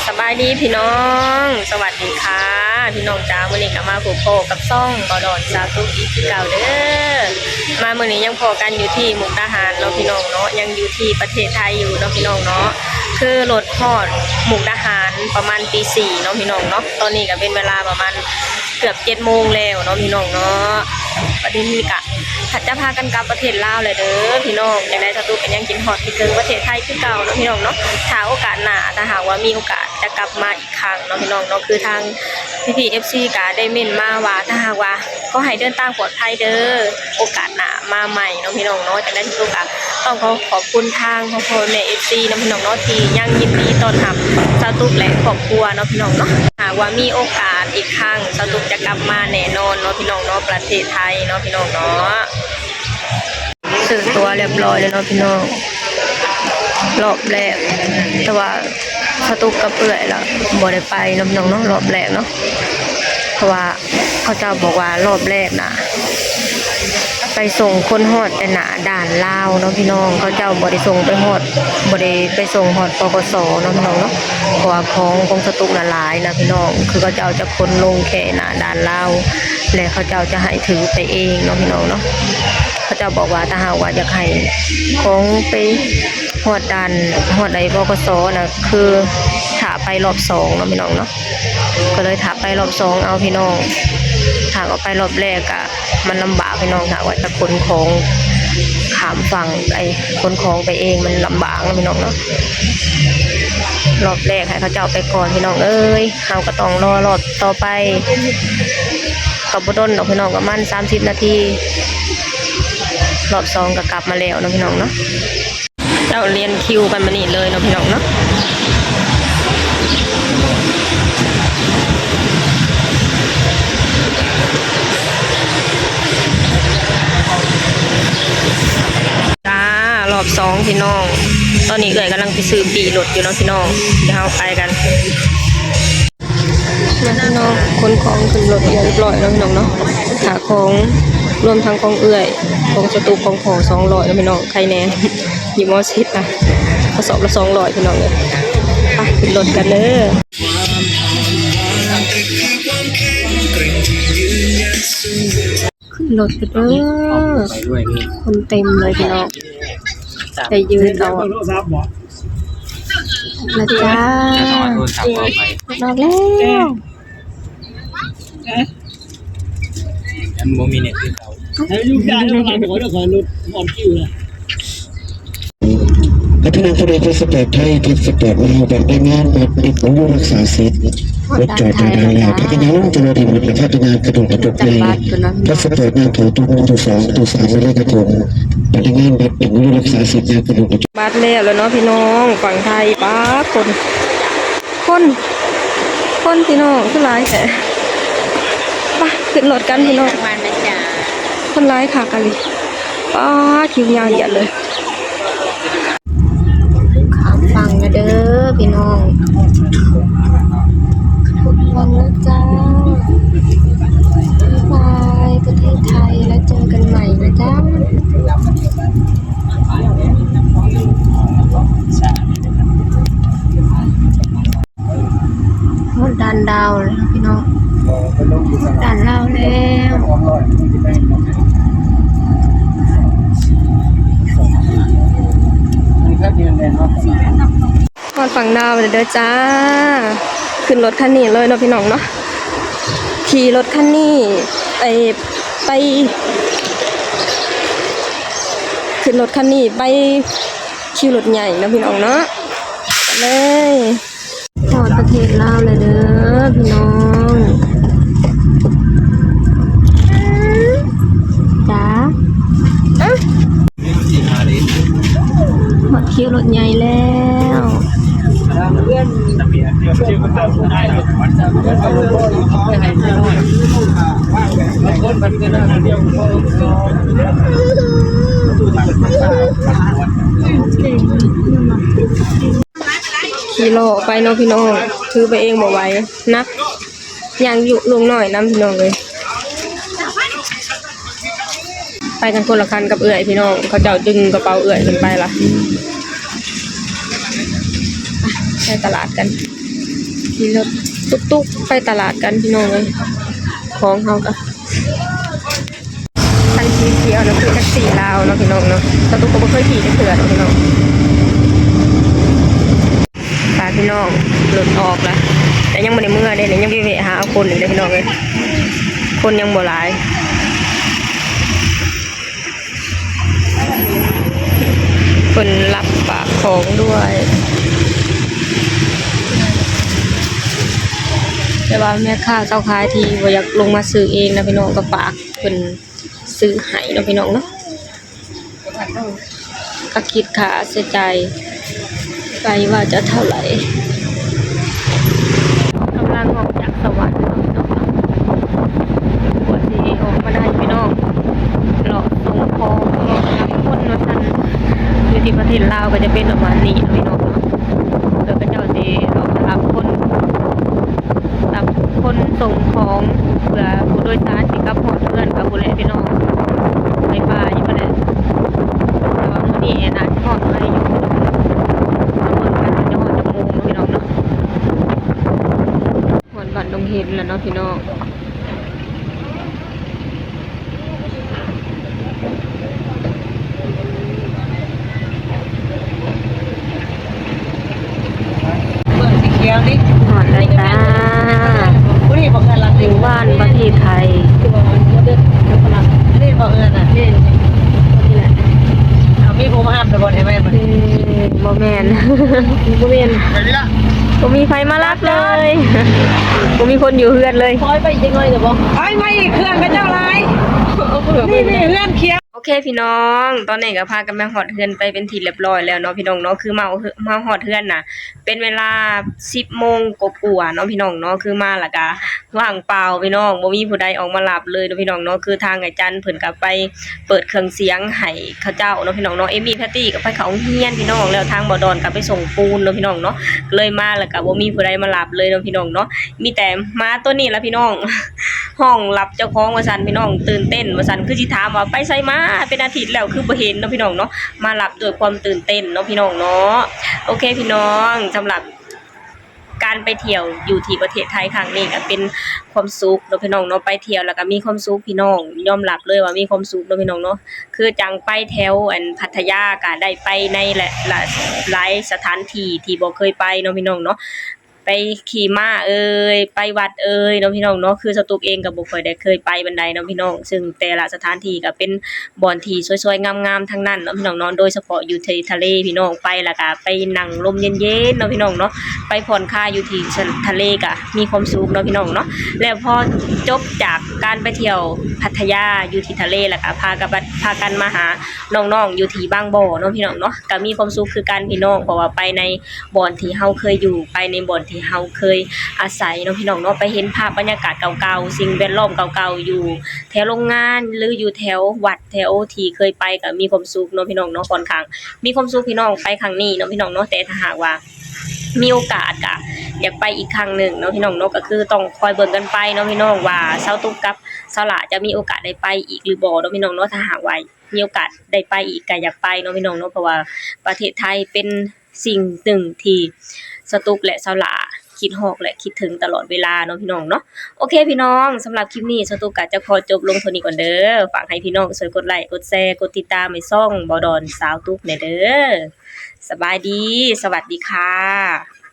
ສະບາຍດີພີ່ນ້ອງ ສະຫວັດດີຄ່ະພີ່ນ້ອງຈ້າ. ມື້ນີ້ກໍມາພົບພໍ້ກັບຊ່ອງບໍ່ດອນສາວຕຸກອີກຄືເກົ່າເດີ. ມາມື້ນີ້ຍັງພໍ້ກັນຢູ່ທີ່ມຸກດາຫານເນາະພີ່ນ້ອງເນາະ, ຍັງຢູ່ທີ່ປະເທດໄທຢູ່ເນາະພີ່ນ້ອງເນາະ. ຄືລົດຮອດມຸກດາຫານປະມານຕີສີ່ເນາະພີ່ນ້ອງເນາະ. ຕອນນີ້ກໍເປັນເວລາປະມານເກືອບເຈັດໂມງແລ້ວເນາະພີ່ນ້ອງເນາະ. ບັດນີ້ກະ ຈະພາກັນກັບປະເທດລາວແລ້ວເດີພີ່ນ້ອງ. ຈັ່ງໃດສາວຕຸກກໍຍັງຄິດຮອດຄິດເຖິງປະເທດໄທຄືເກົ່າເນາະພີ່ນ້ອງເນາະ. ຖ້າໂອກາດໜ້າ ຖ້າຫາກວ່າມີໂອກາດຈະກັບມາອີກຄັ້ງເນາະພີ່ນ້ອງເນາະ. ຄືທາງພີ່ໆ ເອັຟຊີ ກໍໄດ້ເມັ້ນມາວ່າ ຖ້າຫາກວ່າ ຂໍໃຫ້ເດີນທາງປອດໄພເດີ ໂອກາດໜ້າມາໃໝ່ເນາະພີ່ນ້ອງເນາະ. ຈັ່ງໃດສາວຕຸກກໍຕ້ອງຂໍຂອບຄຸນທາງພໍ່ໆ ແມ່ໆ ເອັຟຊີ ເນາະພີ່ນ້ອງເນາະ ທີ່ຍັງຍິນດີຕ້ອນຮັບສາວຕຸກ ແລະ ຄອບຄົວເນາະພີ່ນ້ອງເນາະ. ຫາກວ່າມີໂອກາດອີກຄັ້ງ ສາວຕຸກຈະກັບມາແນ່ນອນເນາະພີ່ນ້ອງເນາະ ປະເທດໄທເນາະພີ່ນ້ອງເນາະ. ຊື້ຕົ໋ວຮຽບຮ້ອຍແລ້ວເນາະພີ່ນ້ອງ ຮອບແລກ. ແຕ່ວ່າສາວຕຸກກັບເອື້ອຍລະບໍ່ໄດ້ໄປເນາະພີ່ນ້ອງເນາະ ຮອບແລກເນາະ. ເພາະວ່າເຂົາເຈົ້າບອກວ່າຮອບແລກນະ ໄປສົ່ງຄົນຮອດແຕ່ໜ້າດ່ານລາວເນາະພີ່ນ້ອງ. ເຂົາເຈົ້າບໍ່ໄດ້ສົ່ງໄປຮອດ ບໍ່ໄດ້ໄປສົ່ງຮອດ ປກສ ເນາະພີ່ນ້ອງເນາະ. ເພາະວ່າຂອງຂອງສາວຕຸກນະຫຼາຍນະພີ່ນ້ອງ ຄືເຂົາເຈົ້າຈະຂົນລົງແຄ່ໜ້າດ່ານລາວ ແລະ ເຂົາເຈົ້າຈະໃຫ້ຖືໄປເອງເນາະພີ່ນ້ອງເນາະ. ເຂົາເຈົ້າບອກວ່າ ຖ້າຫາກວ່າຢາກໃຫ້ຂອງໄປຮອດດ່ານ ຮອດໄອ້ ປກສ ນະ ຄືຖ້າໄປຮອບສອງເນາະພີ່ນ້ອງເນາະ. ກໍເລີຍຖ້າໄປຮອບສອງເອົາພີ່ນ້ອງ. ຖ້າເອົາໄປຮອບແລກກະ ມັນລຳບາກພີ່ນ້ອງ ຖ້າວ່າຈະຂົນຂອງຂ້າມຝັ່ງ ໄອ້ ຂົນຂອງໄປເອງມັນລຳບາກເນາະພີ່ນ້ອງເນາະ. ຮອບແລກໃຫ້ເຂົາເຈົ້າໄປກ່ອນພີ່ນ້ອງເອີຍ. ເຮົາກໍຕ້ອງລໍຮອບຕໍ່ໄປ ກໍບໍ່ດົນດອກພີ່ນ້ອງ ປະມານສາມສິບນາທີ ຮອບສອງກໍກັບມາແລ້ວເນາະພີ່ນ້ອງເນາະ. ເຈົ້າລຽນຄິວກັນມານີ້ເລີຍເນາະພີ່ນ້ອງເນາະ. ຈ້າ ຮອບສອງພີ່ນ້ອງ. ຕອນນີ້ເອື້ອຍກຳລັງໄປຊື້ປີ້ລົດຢູ່ເນາະພີ່ນ້ອງ. ດຽວເຮົາໄປກັນ. ມາພີ່ນ້ອງ ຂົນຂອງຂຶ້ນລົດຮຽບຮ້ອຍແລ້ວພີ່ນ້ອງເນາະ. ຄ່າຂອງ ລວມທັງຂອງເອື້ອຍ ຂອງສາວຕຸກ ຂອງພໍ່ ສອງຮ້ອຍເນາະພີ່ນ້ອງ. ໄຄແນ່ ຢູ່ ມ.ສິບ ນະ ກະສອບລະສອງຮ້ອຍພີ່ນ້ອງເອີຍ. ໄປຂຶ້ນລົດກັນເດີ. ຂຶ້ນລົດເດີ ຄົນເຕັມເລີຍພີ່ນ້ອງ. ໄດ້ຢືນເອົາລະຈ້າ ອອກແລ້ວ. ມັນບໍ່ມີເນັດຄືເກົ່າ. ພັດທະນາຄະແນນພາສປອດໄທ ພາສປອດລາວ ບັດແຮງງານ ບັດເປັນຜູ້ຢູ່ຮັກສາສິດ, ລົດຈອດໜ້າດ່ານແລ້ວ ພະນັກງານລົງຈາກລົດໃຫ້ໝົດ ແລະ ພະນັກງານກະໂດດກະຈົກໃນ ພາສປອດນຳເຂົ້າຕູ້ໜຶ່ງ ຕູ້ສອງ ຕູ້ສາມ ແລະ ກະຖົງ ພະນັກງານບັດເປັນຜູ້ຢູ່ຮັກສາສິດນຳກະໂດດກະຈົກ. ບັດແລ້ວລະເນາະພີ່ນ້ອງ ຝັ່ງໄທ. ປ້າ ຄົນ ຄົນ ຄົນພີ່ນ້ອງ ຄືຫຼາຍແທ້. ໄປ ຂຶ້ນລົດກັນພີ່ນ້ອງ. ຄົນຫຼາຍຄັກອີ່ຫຼີ. ປ້າ ຄິວຍາວຢຽດເລີຍ. ຂ້າມຝັ່ງແລ້ວເດີພີ່ນ້ອງ. ຂ້າມຝັ່ງແລ້ວຈ້າ. ບາຍບາຍ ປະເທດໄທ ແລ້ວເຈີກັນໃໝ່ນະຈ້າ. ຮອດດ່ານລາວແລ້ວພີ່ນ້ອງ. ດ່ານລາວແລ້ວ. ຮອດຝັ່ງລາວແລ້ວເດີຈ້າ. ຂຶ້ນລົດຄັນນີ້ເລີຍເນາະພີ່ນ້ອງເນາະ. ຂີ່ລົດຄັນນີ້ໄປ ໄປ ຂຶ້ນລົດຄັນນີ້ໄປ ຄິວລົດໃຫຍ່ເນາະພີ່ນ້ອງເນາະ. ໄປເລີຍ. ຮອດປະເທດລາວແລ້ວເດີພີ່ນ້ອງ. ຈ້າ ຮອດຄິວລົດໃຫຍ່ແລ້ວ. ຂີ່ລໍ້ໄປເນາະພີ່ນ້ອງ ຖືໄປເອງບໍ່ໄຫວ ໜັກ ຍ່າງຢູ່ລຸງນ້ອຍນຳພີ່ນ້ອງເອີຍ. ໄປກັນຄົນລະຄັນກັບເອື້ອຍພີ່ນ້ອງ ເຂົາເຈົ້າດຶງກະເປົາເອື້ອຍຂຶ້ນໄປລະ. ໄປຕະຫຼາດກັນ. ຂີ່ລົດຕຸກໆໄປຕະຫຼາດກັນພີ່ນ້ອງເອີຍ. ຂອງເຮົາກະ ຄັນສີຂຽວນະ ຄືແທັກຊີລາວເນາະພີ່ນ້ອງເນາະ. ສາວຕຸກກະບໍ່ເຄີຍຂີ່ຈັກເທື່ອເນາະພີ່ນ້ອງ. ໄປພີ່ນ້ອງ ລົດອອກລະ ແຕ່ຍັງບໍ່ໄດ້ເມືອເດ້ນີ້ ຍັງໄປແວະຫາເອົາຄົນອີກເດ້ພີ່ນ້ອງເອີຍ. ຄົນຍັງບໍ່ຫຼາຍ. ເພິ່ນຮັບຝາກຂອງດ້ວຍ ແຕ່ວ່າແມ່ຄ້າຊາວຂາຍທີ່ບໍ່ຢາກລົງມາຊື້ເອງນະພີ່ນ້ອງ ກະຝາກເພິ່ນຊື້ໃຫ້ເນາະພີ່ນ້ອງເນາະ. ກະຄິດຄ່າໃຊ້ຈ່າຍ ໄປວ່າຈະເທົ່າໃດ. ກຳລັງອອກຈາກສະຫວັນເນາະ ກວ່າຊິອອກມາໄດ້ພີ່ນ້ອງ ເລາະສົ່ງຂອງ ເລາະຮັບຄົນວ່າຊັ້ນ. ຢູ່ທີ່ປະເທດລາວກະຈະເປັນປະມານນີ້ເນາະພີ່ນ້ອງເນາະ ເຂົາເຈົ້າຊິເລາະຮັບຄົນ ຮັບຄົນສົ່ງຂອງ ເພື່ອຜູ້ໂດຍສານຊິກັບຮອດເຮືອນກະພຸ້ນແຫຼະພີ່ນ້ອງ ໄປປ່າຢູ່ພຸ້ນແຫຼະ. ແຕ່ວ່າມື້ນີ້ໜ້າຊິຮອດໄວຢູ່ພີ່ນ້ອງ ມາເບິ່ງກັນວ່າຈະຮອດຈັກໂມງເນາະພີ່ນ້ອງເນາະ. ຮອດບ້ານດົງເຫັນແລ້ວເນາະພີ່ນ້ອງ. ເບິ່ງສີຂຽວນີ້ ຮອດແລ້ວຈ້າ ຜູ້ນີ້ບໍ່ເຮືອນຫຼັງນີ້ ບ້ານປະເທດໄທ ນີ້ບໍ່ເຮືອນນະ ນີ້ ເອົາ ມີຜູ້ມາຮັບແລ້ວບໍ່ ແທ້ແມ່ນບໍ່? ບໍ່ແມ່ນ ບໍ່ແມ່ນ ບໍ່ມີໃຜມາຮັບເລີຍ ບໍ່ມີຄົນຢູ່ເຮືອນເລີຍ. ຖອຍໄປອີກຈັກໜ້ອຍໄດ້ບໍ່? ຖອຍມາອີກ ເຄື່ອງເຂົາເຈົ້າຫຼາຍ ນີ້ ນີ້ເຮືອນຂຽວ. ໂອເຄພີ່ນ້ອງ ຕອນນີ້ກະພາກັນມາຮອດເຮືອນໄປເປັນທີ່ລຽບຮ້ອຍແລ້ວເນາະພີ່ນ້ອງເນາະ. ຄືມາ ມາຮອດເຮືອນນະ ເປັນເວລາສິບໂມງກວ່າໆເນາະພີ່ນ້ອງເນາະ. ຄືມາລະກະວ່າງເປົ່າພີ່ນ້ອງ ບໍ່ມີຜູ້ໃດອອກມາຮັບເລີຍເນາະພີ່ນ້ອງເນາະ. ຄືທາງອາຈານເພິ່ນກະໄປເປີດເຄື່ອງສຽງໃຫ້ເຂົາເຈົ້າເນາະພີ່ນ້ອງເນາະ. ເອມີ້ ແພັດຕີ້ກະໄປເຂົ້າໂຮງຮຽນພີ່ນ້ອງ ແລ້ວທາງບໍ່ດອນກະໄປສົ່ງປູນເນາະພີ່ນ້ອງເນາະ. ກະເລີຍມາລະກະບໍ່ມີຜູ້ໃດມາຮັບເລີຍເນາະພີ່ນ້ອງເນາະ. ມີແຕ່ໝາໂຕນີ້ລະພີ່ນ້ອງ ຮ້ອງລັບເຈົ້າຂອງວ່າຊັ້ນພີ່ນ້ອງ ຕື່ນເຕັ້ນວ່າຊັ້ນ. ຄືຊິຖາມວ່າໄປໃສມາ ເປັນອາທິດແລ້ວຄືບໍ່ເຫັນເນາະພີ່ນ້ອງເນາະ. ມາລັບດ້ວຍຄວາມຕື່ນເຕັ້ນເນາະພີ່ນ້ອງເນາະ. ໂອເຄພີ່ນ້ອງ ສຳລັບການໄປທ່ຽວຢູ່ທີ່ປະເທດໄທຄັ້ງນີ້ກະເປັນຄວາມສຸກເນາະພີ່ນ້ອງເນາະ. ໄປທ່ຽວລະກະມີຄວາມສຸກພີ່ນ້ອງ ຍອມຮັບເລີຍວ່າມີຄວາມສຸກເນາະພີ່ນ້ອງເນາະ. ຄືຈັ່ງໄປແຖວ ອັນ ພັດທະຍາກະໄດ້ໄປໃນຫຼາຍ ຫຼາຍສະຖານທີ່ທີ່ບໍ່ເຄີຍໄປເນາະພີ່ນ້ອງເນາະ. ໄປຂີ່ມ້າເອີຍ ໄປວັດເອີຍເນາະພີ່ນ້ອງເນາະ. ຄືສາວຕຸກເອງກະບໍ່ຄ່ອຍໄດ້ເຄີຍໄປປານໃດເນາະພີ່ນ້ອງ ຊຶ່ງແຕ່ລະສະຖານທີ່ກະເປັນບ່ອນທີ່ສວຍໆງາມໆທັງນັ້ນເນາະພີ່ນ້ອງເນາະ. ໂດຍສະເພາະຢູ່ທີ່ທະເລພີ່ນ້ອງ ໄປລະກະໄປນັ່ງລົມເຢັນໆເນາະພີ່ນ້ອງເນາະ ໄປຜ່ອນຄາຍຢູ່ທີ່ທະເລກະມີຄວາມສຸກເນາະພີ່ນ້ອງເນາະ. ແລ້ວພໍຈົບຈາກການໄປທ່ຽວພັດທະຍາຢູ່ທີ່ທະເລລະກະພາກັນ ພາກັນມາຫານ້ອງໆຢູ່ທີ່ບາງບໍ່ເນາະພີ່ນ້ອງເນາະ. ກະມີຄວາມສຸກຄືກັນພີ່ນ້ອງ ເພາະວ່າໄປໃນ ບ່ອນທີ່ເຮົາເຄີຍຢູ່ ໄປໃນບ່ອນທີ່ເຮົາເຄີຍອາໄສເນາະພີ່ນ້ອງເນາະ. ໄປເຫັນພາບບັນຍາກາດເກົ່າໆ ສິ່ງແວດລ້ອມເກົ່າໆ ຢູ່ແຖວໂຮງງານ ຫຼື ຢູ່ແຖວວັດ ແຖວທີ່ເຄີຍໄປກະມີຄວາມສຸກເນາະພີ່ນ້ອງເນາະ. ຂ້ອນຂ້າງມີຄວາມສຸກພີ່ນ້ອງ ໄປຄັ້ງນີ້ເນາະພີ່ນ້ອງເນາະ. ແຕ່ຖ້າຫາກວ່າມີໂອກາດກະຢາກໄປອີກຄັ້ງໜຶ່ງເນາະພີ່ນ້ອງເນາະ. ກະຄືຕ້ອງຄອຍເບິ່ງກັນໄປເນາະພີ່ນ້ອງ ວ່າສາວຕຸກກັບສາວຫຼ້າຈະມີໂອກາດໄດ້ໄປອີກຫຼືບໍ່ເນາະພີ່ນ້ອງເນາະ. ຖ້າຫາກວ່າ ມີໂອກາດໄດ້ໄປອີກກະຢາກໄປເນາະພີ່ນ້ອງເນາະ ເພາະວ່າປະເທດໄທເປັນສິ່ງໜຶ່ງທີ່ສາວຕຸກ ແລະ ສາວຫຼ້າຄິດຮອດ ແລະ ຄິດເຖິງຕະຫຼອດເວລາເນາະພີ່ນ້ອງເນາະ. ໂອເຄພີ່ນ້ອງ ສຳລັບຄລິບນີ້ສາວຕຸກກະຈະຂໍຈົບລົງເທົ່ານີ້ກ່ອນເດີ. ຝາກໃຫ້ພີ່ນ້ອງຊ່ວຍກົດໄລ້ ກົດແຊ ກົດຕິດຕາມໃຫ້ຊ່ອງບໍ່ດອນສາວຕຸກແດ່ເດີ. ສະບາຍດີ ສະຫວັດດີຄ່ະ.